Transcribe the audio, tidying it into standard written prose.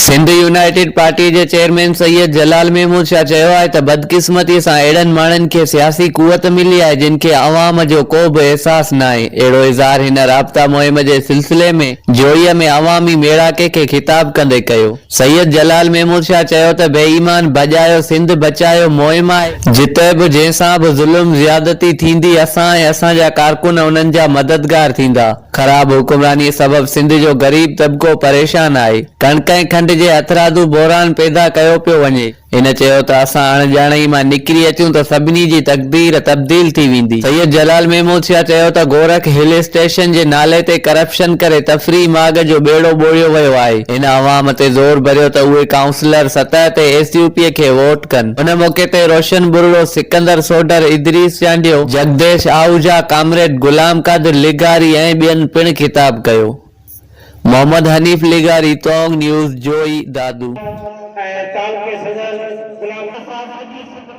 Sindh united party جي chairman Syed Jalal Mahmood Shah چيو آهي ته بدقسمتي سان اهڙن ماڻهن کي سياسي قوت ملي آهي جن کي عوام جو ڪو به احساس ناهي. اهڙو اظهار هن رابطا مهم جي سلسلي ۾ جوهي ۾ عوامي ميڙاڪي کي خطاب ڪندي ڪيو. سيد جلال محمود شاهه چيو ته بي ايمان ڀڄايو سنڌ بچايو مهم آهي، جتي به جنهن سان به ظلم زيادتي ٿيندي اسان ۽ اسان جا ڪارڪن انهن جا مددگار ٿيندا. خراب حڪمرانيء سبب سنڌ جو غريب طبقو پريشان آهي. ڪڻڪ ۽ کنڊ جي هٿرادو بحران پيدا ڪيو پيو وڃي. هن چيو ته اسان اڻ ڄاڻائي مان نڪري اچون ته سڀني جي تقدير تبديل ٿي ويندي. سيد جلال محمود شاهه چيو ته گورک هل اسٽيشن جي نالي تي ڪرپشن ڪري تفريح ماڳ جو ٻيڙو ٻوڙيو ويو آهي. هن عوام تي زور ڀريو ته اهي ڪائونسلر سطح تي ايس يو پي کي ووٽ ڪن. ان موقعي تي روشن ٻرڙو، سڪندر سوڍر، ادريس چانڊيو، جڳديش آهوجا، ڪامريڊ غلام قادر لغاري ۽ ٻين پڻ خطاب ڪيو. محمد حنيف لغاري، تونگ نيوز، جوئي، دادو. ۽ تعلقي صدر غلام. اسان سڄي سنڌ.